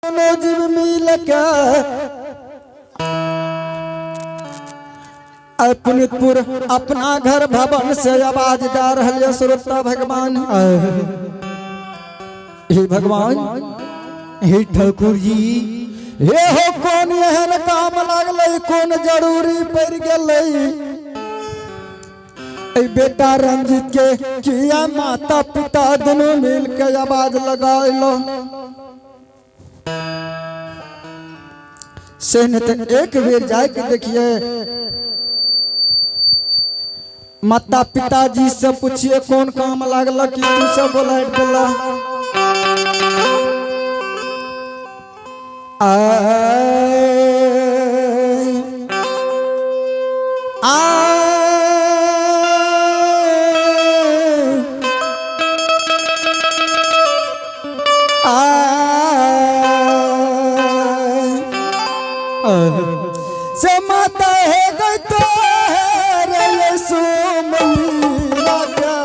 दोनों जीव मिल के पुनितपुर अपना घर भवन से आवाज जा रहा है श्रोता भगवान। हे भगवान, हे ठाकुर जी, हे हो कौन एहन काम लागलै, कौन जरूरी पड़ गेलै बेटा रंजित के, किया माता पिता दोनों मिल के आवाज लगाइलो। से नहीं तो एक बेर जाए के देखिए, माता पिताजी से पूछिए कौन काम लागल कि तू सब बोला दिला। आ से माता है गई तो रे सुमैया का।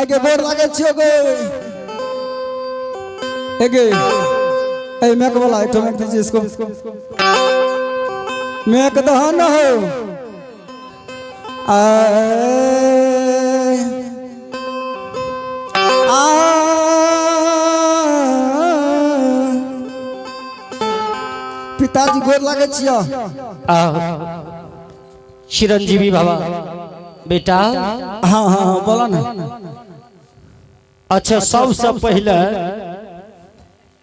माय के गोर लागे छियो गे। एगे ए मेक वाला एक मेक दीजिए इसको, मेक दहन हो। आ आ पिताजी गोर लागे छियो। चिरंजीवी बाबा बेटा। हाँ हाँ हाँ बोला ना। अच्छा सबसे पहले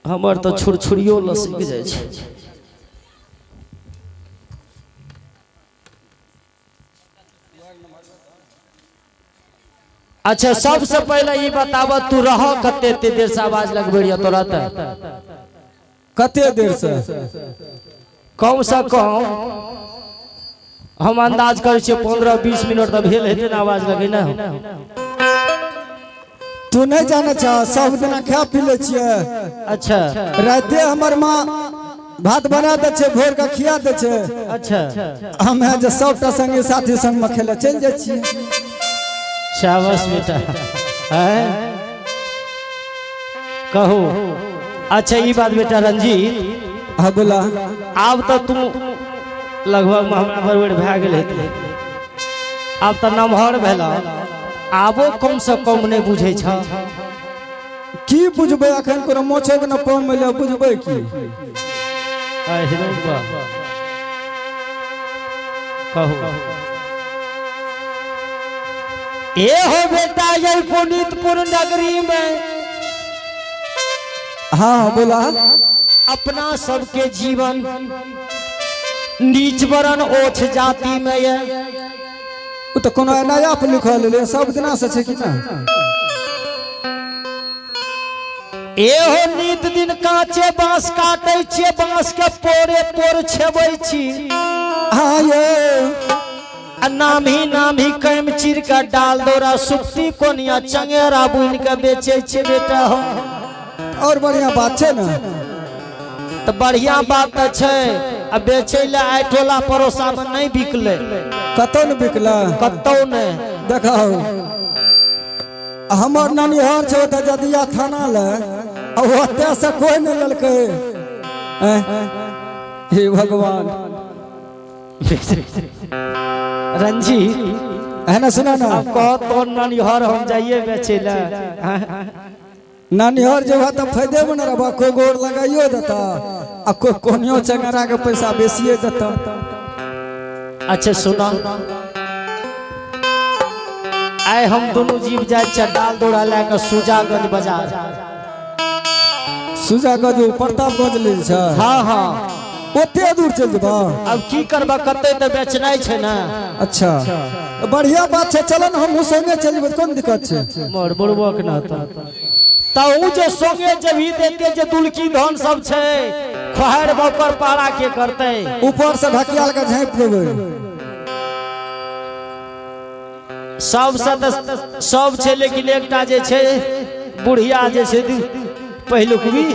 हमर तो छुरछुरियो लसक जाइ छै। अच्छा सबसे पहले ई बताब तू रह कते एते देर से आवाज लगबे रहियो तोरा त कते देर से? कम से कम हम अंदाज करै छियै 15-20 मिनट त भेल हेतै ना आवाज लगे ना। तू नहीं जाने छ, सब दिना खा पी ले छियै। अच्छा राते हमर माँ भात बना दै छै, भोर के खिया दै छै। अच्छा हम जे सबटा संगी साथी संग में खेले चलि जाइ छियै। शाबाश बेटा हैं कहो। अच्छा ई बात बेटा रंजीत। हाँ बोला। आब तो तू लगभग हमरा बरबड़ भए गेल हेतै, आब तो नमहर भेल, आबो कम से कम नहीं बुझै छ। की बुझबै, अखन कोनो मोछो के न पाँव मिले बुझबै की? कहो ए हो बेटा ये पुनीतपुर नगरी में। हाँ बोला। अपना सबके जीवन नीच वरण ओछ जाति में ये तो कोनो नया पर लिखल ले सब दिना से छै कि ना। एहो नित दिन काचे बांस काटे छियै, बांस के पोरे पोर छेबै छी। हाँ ये आ नाम ही कैम चीर के डाल दौरा सुप्ती कोनिया चंगेरा बुन के बेचे छियै बेटा हो। और बढ़िया बात छै ना। तो बढ़िया बात त छै, आ बेचै ले आइ टोला पड़ोसा में नहीं बिकले, कतौ न बिकला, कतौ नहीं। देखो हमर ननिहार छै ओतऽ जदिया थाना ले, आ ओतऽ से कोई नहीं लेलकै। हे भगवान। रंजीत है ना सुना ना। कह तो ननिहार हम जाइए बेचै ले। ननिहार जेबह तऽ फायदे में न रहबह, कोई गोर लगाइयो देता आ कोई कोनियो चंगरा के पैसा बेचिए देता। अच्छा सुना, आइ हम दोनों जीव जाय डाल दौड़ा लए के सुजागंज बाजार। सुजागंज प्रतापगंज ले छै। हाँ हाँ ओते दूर चलि जेबह? अब की करबह, कते तऽ बेचनाइ छै ना। अच्छा बढ़िया बात छै, चल न हमहूँ संगे चलि जेबै, कोन दिक्कत छै? मोर बुड़बक न तऽ उ जे संगे जबही देते जे दुलकी धन सब छै, खोहारि बकर पारा के करतै, ऊपर से ढकियाल के झाँपि देबै। सबसे तऽ सब छै, लेकिन एकटा जे छै बुढ़िया जे छै पहिलुकबी,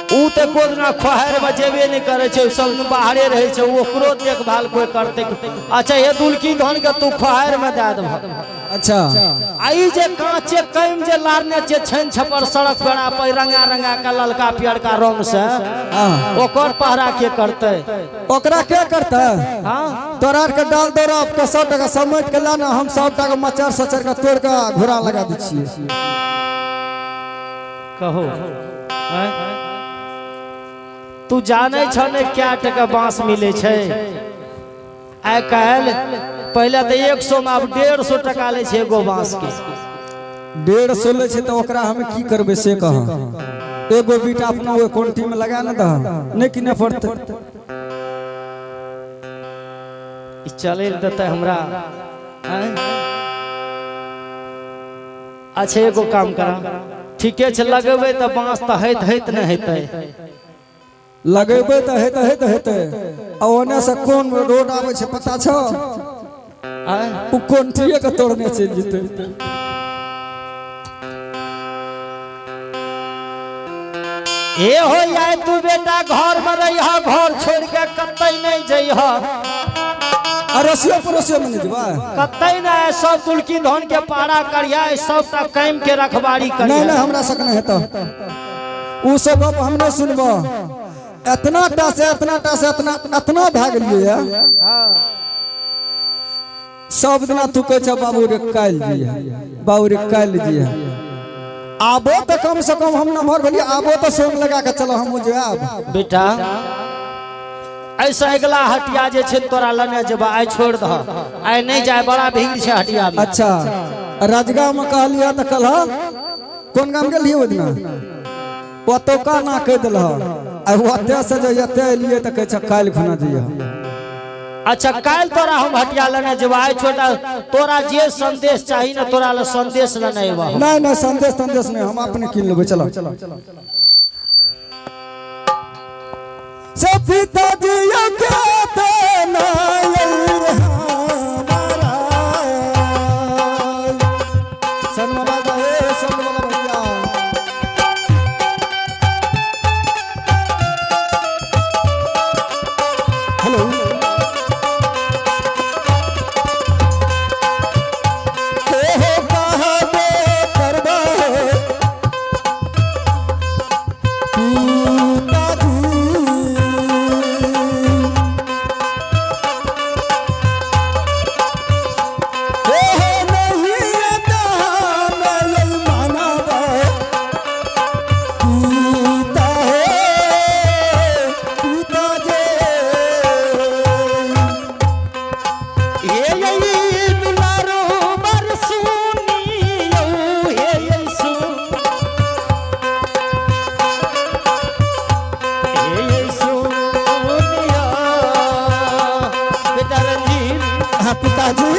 उ तऽ कोइ दिना खोहारि मे जेबे नहि करै छै, सब बाहरे रहै छै, ओकरो देखभाल कोइ करतै। अच्छा हे दुलकी धन के तू खोहारि मे दए देबह। अच्छा आ ई जे कांचे कैम जे लारने छै छन छपर सड़क पर पर रंगा रंगा के ललका पियरका रंग से, ओकर पहरा के करतै? ओकरा के करतै? हाँ तोरा के डाल दौड़ा के 100 टका समेट के लाना, हम 100 टका मचर सचर के तोड़ के घोड़ा लगा दै छियै। कहो तू जानै छ ने क्या टका बांस मिले छै आइ काल्हि? पहले तो 100 में आब 150 टका लै छै एगो बांस के। 150 लै छै तऽ ओकरा हम की करबै से कह? एगो बीटा अपना ओहि कोन्टी में लगा ने दह, नहि किने पड़तै। चलै देतै हमरा? अच्छा एगो काम करा, ठीके छै लगेबै तऽ बांस तऽ हैत हैत नहि हेतै। लगेबै तऽ हेतै हेतै हेतै। आ ओने से कोन रोड आबै छै पता छौ? उ कोन्टिये के तोड़ने चलि जेतै। ए हो जाए तू बेटा घर में रहिह, घर छोड़ के कतई नहीं जइह। अड़ोसियो पड़ोसियो में नहीं जेबै? कतई ना है, सब दुलकी धन के पारा करिया, सबटा कैम के रखबारी नहीं करिया। नहीं, हमरा सक नहीं हेतौ उ सब गप हम नहीं सुनबो। एतना टा से एतना टा से एतना एतना भए गेलियै। सब दिना तू कहै छ बाबू रे काल्हि जिहे, बाबू रे काल्हि जिहे। आबो तऽ कम से कम हम नमहर भेलियै, आबो तऽ सोम लगा के चलो हम जायब। बेटा ऐसा अगला हटिया जे छै तोरा लने जेबा, आइ छोड़ दह, आइ नहीं जाय, बड़ा भीड़ छै हटिया में। अच्छा राजगांव में कहलियै तऽ कल कोन गाम गेलियै ओहि दिना, ओतौका ना कहि देलह, आ ओतऽ से जे एतऽ एलियै तऽ कहै छै काल्हि खुना जइयै। अच्छा काल्हि तोरा हम हटिया लेने जेबा, आइ छोड़ दह, तोरा जे संदेश चाही ना तोरा ले संदेश लेने अयबा। नहीं नहीं, संदेश तंदेश नहीं, हम अपने कीन लेबै। चलो से पिताजी अज्ञात हमारा। सन बाबा हे सन वाला भैया। हेलो हे हो कहबे करबो पिताजी। हे हो नहीं दाम मानव पिता हे पिता जे। हे ये दुलारो बर सुनियो, हे ये सु हे ये सुनियो। बेटा रंजीत। हाँ पिताजी।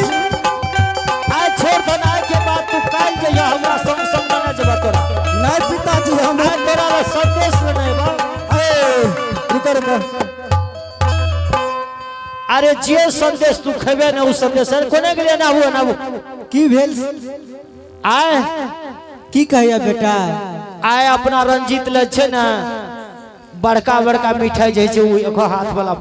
आइ छोड़ दना के बाद तू काल्हि जइया, हमरा संग संग लेने जेबा तोरा। नहीं पिताजी हम आइ तोरा ले संदेश लेने अयबा। ए, रुको रुको। अरे जे संदेश तू खेबे ने उ संदेश अरे कोने गेलियै ना हुआ ना। की भेल? आय की कहैया बेटा? आय अपना रंजीत ले छै ने बड़का बड़का मिठाई जे छै उ एको हाथ वाला।